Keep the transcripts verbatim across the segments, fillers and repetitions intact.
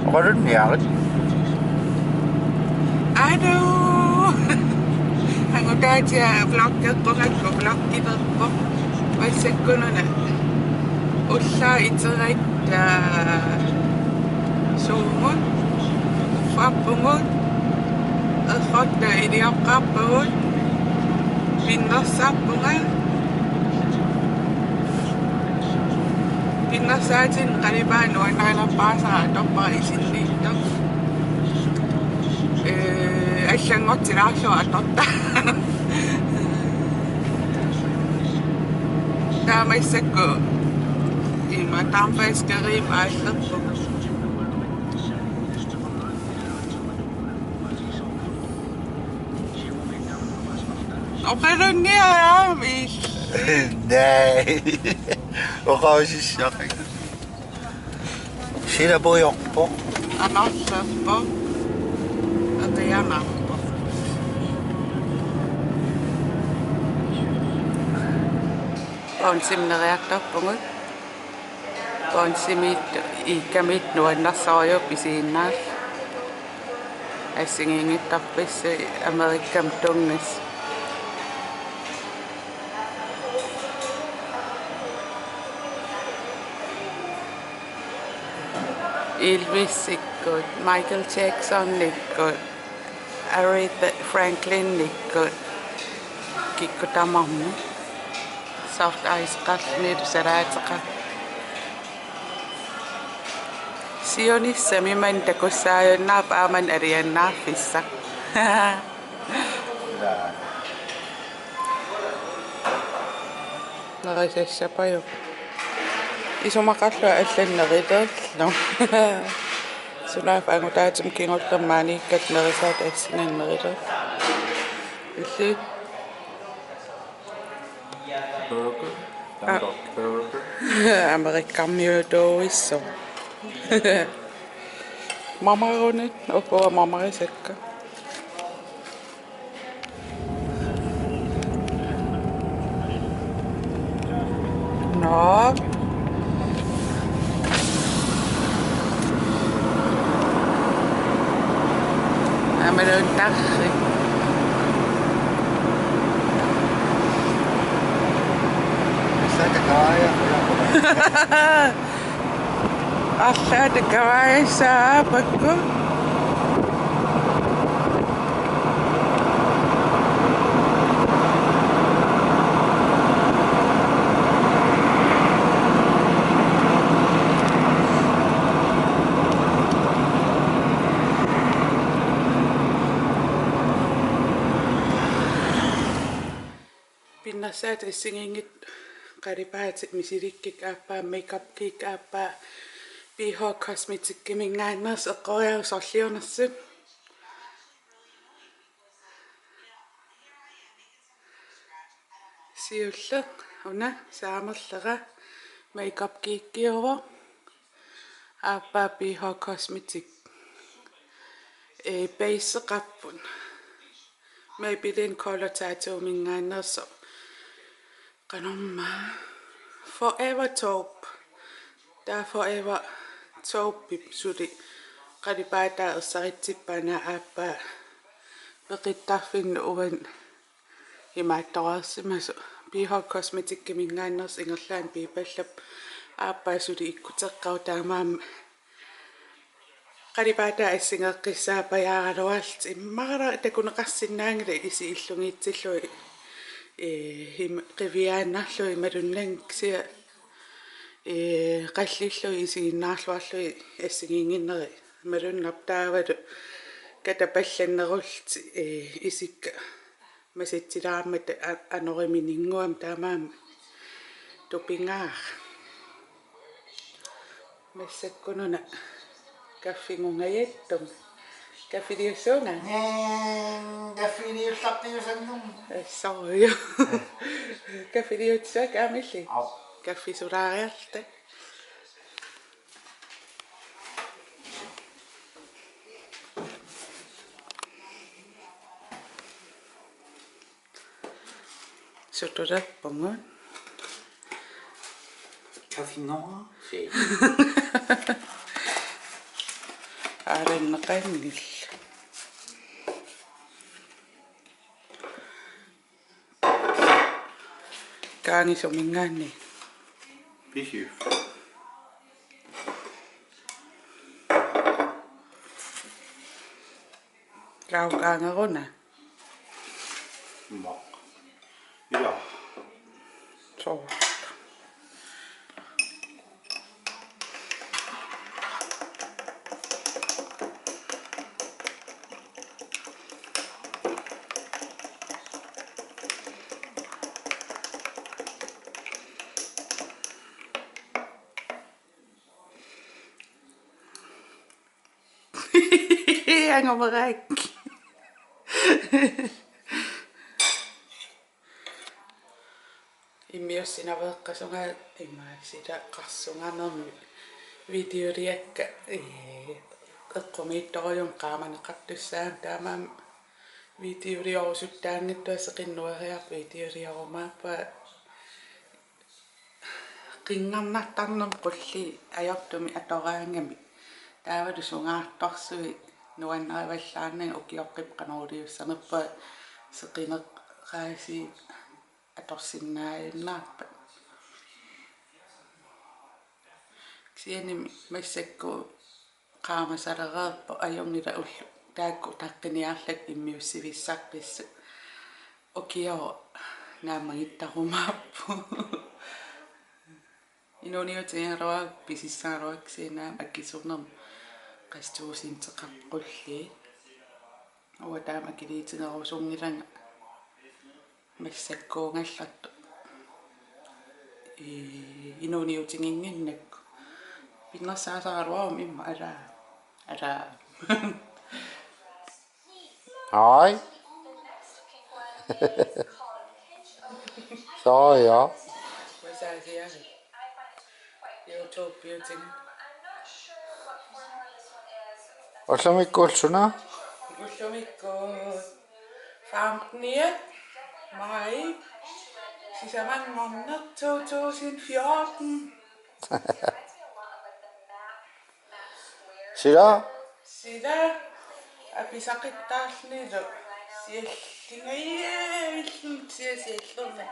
Oqalunniarit. Aluu. Angutaatia vloggerpungakku vloggilerpoq. Massakkununa ullaaq iteratta suumut uffarpugut. Errotta ilioqqaarpagut. Pinnersarpunga. Pinnersaatinni qalipaat nuannarinerpaasara atorpara isinniittoq. Ee, allanngortilaarlugu atortaa. Taava massakkut ima tarmfaskerim aallerpugut. Oqalunniarit. Nej. Oqaasissaq. Sila pujorpoq. Anorlerpoq. Aqianarpoq. Ponsimneriartorpugut. Ponsimiit iikkamiit nuannersorujuupput isiginnaarlugu. Assigiinngitsorpassuit Amerikami tunngasut. Elvisikkut, Michael Jacksonikkut, Aretha Franklinikkut, kikkut tamarmik. Soft ice-qarlunilu salaateqarluni. Siunissami maani takussaajunnaarpoq aamma alianaarfissaq. Nerisassapajuk. Isumaqarlunga allanut nerilerlugu. Sunaaffa angutaatima kingullermi maaniikkallu nerisaat assinganik nerilerlugu. Illit? Burger? Aa. Burger? Amerikamiutuuissoq. Mamarunit, uku mamarisakka. Nå. Aamma tarri. Arlaata kavaajassaaq pakku. Pinnersaatit assigiinngitsut qalipaatit, Misilikkit aappaa, Makeup Geek aappaa, B H Cosmeticsiminngaanneersut eqqoriaruk sorliunersut. Siulleq una saamerlera Makeup Geekiuvoq, aappaa B H Cosmetics. Ee, baseqarput Maybelline Color Tattoominngaanneersoq. Qanormaa? Forever Taupe. Taava Forever Taupep suli qalipaataa ersaritsippaa, aappaa peqittarfinnut uani imaattoreersimasoq. B H Cosmeticsiminngaanneersoq ingerlaannaq piipallappoq, aappaa suli ikkuteqqavoq, taamaammat qalipaataa assigeqqissaappajaaraluarlutik. Immaqa takuneqarsinnaanngilaq isi illugiitsillugu, ee, im-, qiviaannarlugu imaluunniit kisianni, ee, qallillugu isiginnaarluarlugit assigiinnginnerit imaluunniit taavalu katapallannerullutik, ee, isikka masitsilaarmata a-, anorimininnguamik, taamaammat tupigaara. Massakkununa kaffigungajattumi. Kaffiliussuunga? Ee, kaffiliullaqqiusannguamik. Assut. Kaffiliussavakka aamma illit? Au. Kaffisulaariarluta. Sutulerpunga. Café Noir? Si. Pannil. Kaangisuminngaanniit. Pisiu. Laukaangeruna. Maq. Ila. Soo. Angumerakkit. Immiussinaveeqqasunga imaasila qarsunganermi videoliakka, ee, eqqumiitsorujunnik qaamaneqartussaammat taamaammat videoliorusuttaanngitsunga seqinnueriarput videoliorumaarpunga qinngarnartarnermik qulliit ajortumik atoraangamik. Taavalu sungaartorsuit nuannarivallaarnagu ukioqqipput qanoq iliussanerpunga seqineqaasiit atorsinnaajunnaarpat. Kisianni massakkut qaamasalereerpoq ajunngilaq ullut taakku utaqqiniarlugit immiussivissaqqissut. Ukioq naammagittarumaarpoq. Inuuniutigigaluarukku pisissagaluarukku kisianni aamma akisunermut qassit tuusinteqarput qulliit. Uanga taama akiliutigerusunngilanga massakkuugallartoq. Ee, inuuniutiginnginnakku. Pinnersaasaraluaruma immaqa, alaa. Alaa. Ai. Soo, ja. Ullumikkut suna? Ullumikkut femten maj, sisamanngorneq to tusind fjorten. Sila? Sila apisaqittaarlunilu siallingajaavilluni, sia siallorna.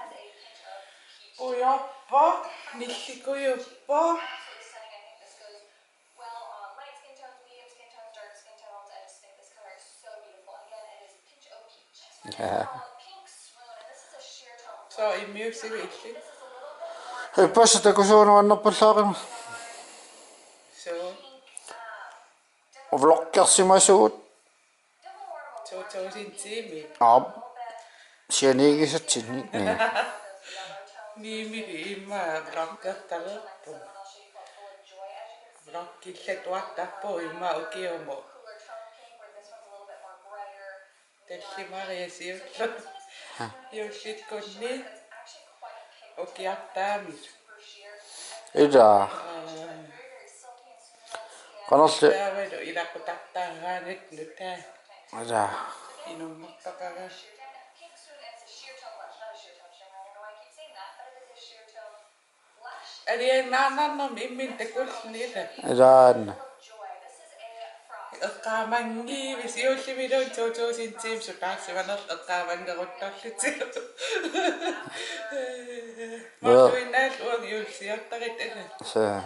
Kujorpoq, nillikujuppoq. Soo immiussiviilli? Ippassaq takusuunuannerpallaaqima. Soo. Vloggersimasugut. To tusind tiimi. Aap. Sianiigisatsinni. Niimili immaqa vloggertalerpoq. Vloggillatuartarpoq immaqa ukiumut. Tallimariarsiullu. Ha. Juullikkunni ukiartaamik. Ila. Aa. Qanorli. Taavalu ilaqutartaaraangat nutaa. Ila. Inummertaqaraa. Alianaanarnermi imminut takulluni ila. Ilaanna. Eqqaamanngiivisi juullimiluunniit to tusind tiimi sutaarsimanerlugu eqqaamanngeruttorlutik. Marluinnaallu uanga juullisiortarit ila. Saa.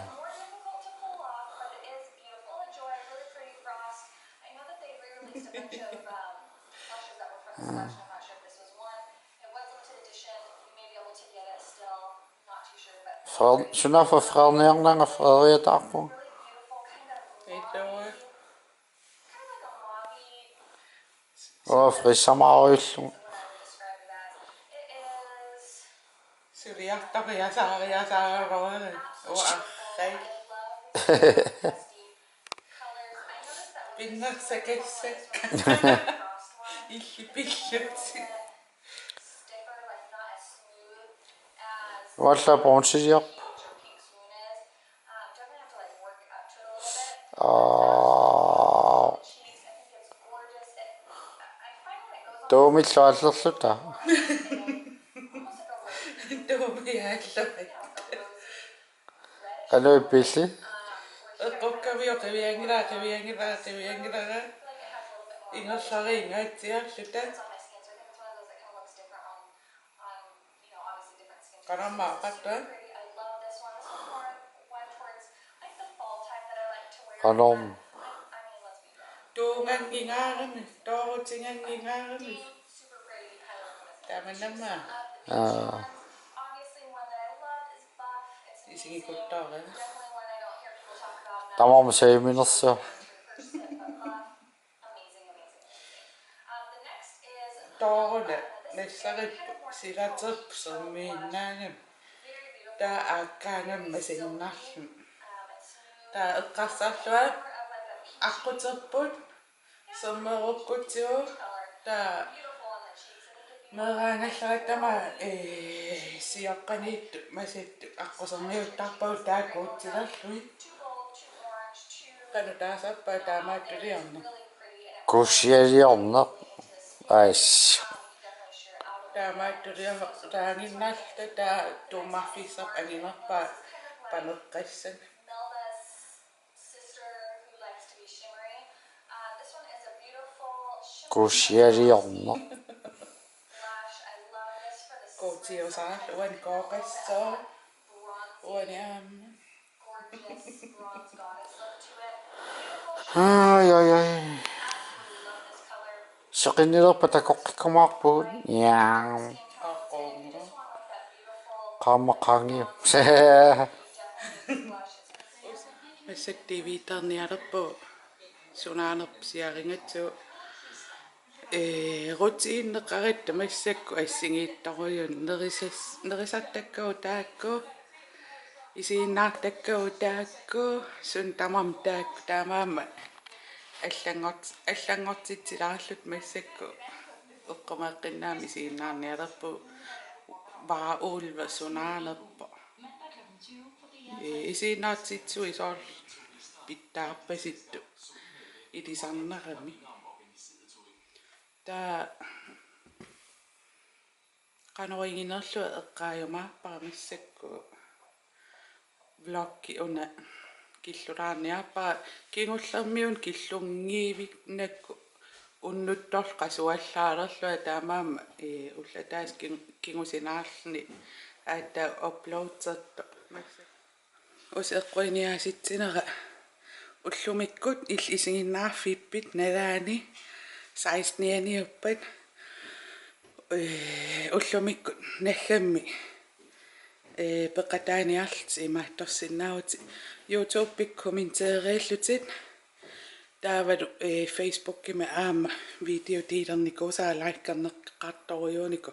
Frederik, sunaaffa Frederikiarnanga Frederiataarpugut. Ilua. Oo, frissamaaruillugu. Suliartariasaariasaaraluarpara. Uarrai. Pinnersakassakka. Illit pillutit. Uanga bronzeliorpoq. Aa. Tuumillu aallerluta. Tuumi aallerluta. Qanoq ipillit? Eqqukka Qivianngilaq, qivianngilaq, qivianngilaq. Ingerlariinngaatsiarluta. Qanormaa oqarta? Qanorm. Tuunganngingaarami, toorutinganngingaarami. Tamanna aamma. Aa. Isigikkuttoorami. Tamarmi saviminersuaq. Tooruna nassaripput silaterput sermiinnaagami. Taava aakkaagami masinnarluni. Taava eqqarsarlunga aqquterput sermerukkutsigu. Taava meeraagallaratta aamma, ee, sioqqaniittut masittut aqquserniuttarpagut taakku utsilerlugit. Qanoq taasarpaat? Taamaattuliorneq. Kuusialiorneq. Ais. Taamaattuliorneq taaginnarluta, taava tummaffissaq anginerpaaq paneqqassanut. Kuusialiorneq. Kuutiusaarlu uani kooqassooq. Uani aamma. Ai, ai, ai. Seqinnilerpat takoqqikkumaarpugut. Jaa. Aqqunnguaq. Qaammat qaangiupput. Massakkut D V D-ernialerpugut. Sunaanerput siaringatsu. Ee, rutiineqaratta massakkut assigiittorujuuvoq, nerisas-, nerisartakkagut taakku, isiginnaartakkagut taakku, suut tamarmik taakku, taamaammat allanngort-, allanngortitsilaarluta massakkut eqqumeeqqinnaamik isiginnaarnialerpugut, Varulv sunaanerpoq. Ee, isiginnaartitsisugut soorlu pitsaarpasittut ilisarnarami. Taava qanoq iginerlunga eqqaajumaarpara massakkut vloggi una killulaarniarpara kingullermiuna killunngivinnakku unnuttorlu qasuallaalerlunga taamaammat, ee, ulloq ataaseq king-, kingusinaarluni aatsaat uploadertoq. Massakkut Usi eqquiniaasitsinera ullumikkut il-, isiginnaarfippit nalaani sekstenianiuppat, ee, ullumikkut naggammik, ee, peqataaniarlutit imaattorsinnaavutit YouTube-ikkut kommenteeriillutit. Taavalu, ee, Facebookimi aamma video delernikuusara likerneqartorujuuniku,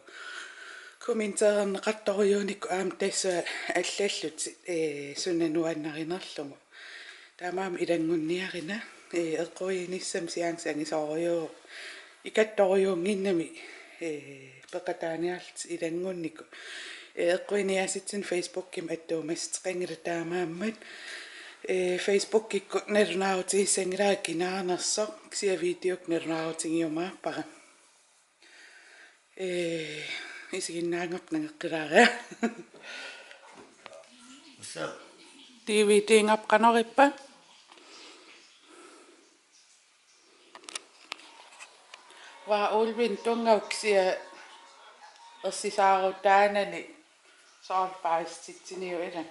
kommenteerneqartorujuuniku aamma tassa allallutit, ee, suna nuannarinerlugu. Taamaammat ilanngunniarina, ee, eqquinissamut seancit angisoorujuuvoq. Ikattorujuunnginnami, ee, peqataaniarlutit ilanngunniku. Ee, eqquiniaasitsinnut Facebookimi attuumassuteqanngilaq taamaammat. Ee, Facebookikkut nalunaarutigissanngilara kinaanersoq, kisianni videokkut nalunaarutigiumaarpara. Ee, isiginnaanngorpat nangeqqilaariaruk. What's up? D V D-nngorpat qanoq ippa? Varulvini tunngavut kisianni ersisaarutaanani soorlu paasititsiniuk ilaa.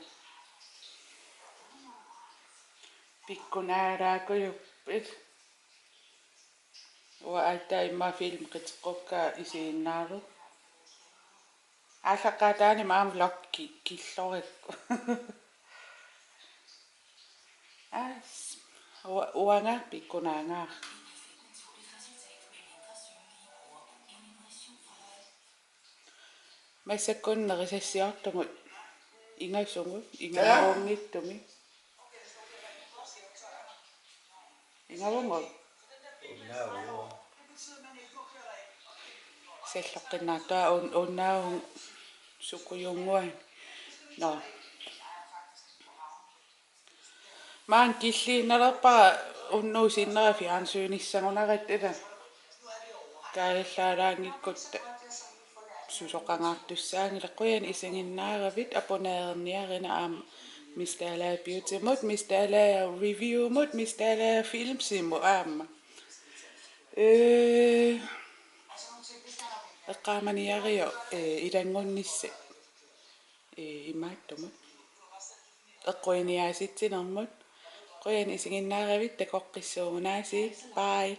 Pikkunaalaakujuppit. Uanga aatsaat immaqa film qiteqqukkaa isiginnaarlugu. Aallaqqaataanimi aamma vloggi killorakku. Aas, ua-, uanga pikkunaangaarpara. Massakkut nerisassiortugut ingasugut, ingavuunngitsumik. Ingavugut. Salloqqinnaartua un-, unnaavugut sukujunnguani. Nå. Maani killiinnalerpara unnuup sinnera fjernsynissagunaratta ilaa. Kaajallaalaanngikkutta susoqangaartussaanngilaq. Qujanaq isiginnaaravit, abonnererniarina aamma Mister Alaja Beautymut, Mister Alaja Reviewmut, Mister Alaja Filmsimut aamma. Ee, eqqaamaniaruk, ee, ilanngunnissat. Ee, imaattumut. Eqquiniaasitsinermut. Qujan isiginnaaravit, takoqqissuugunaasiit. Bye.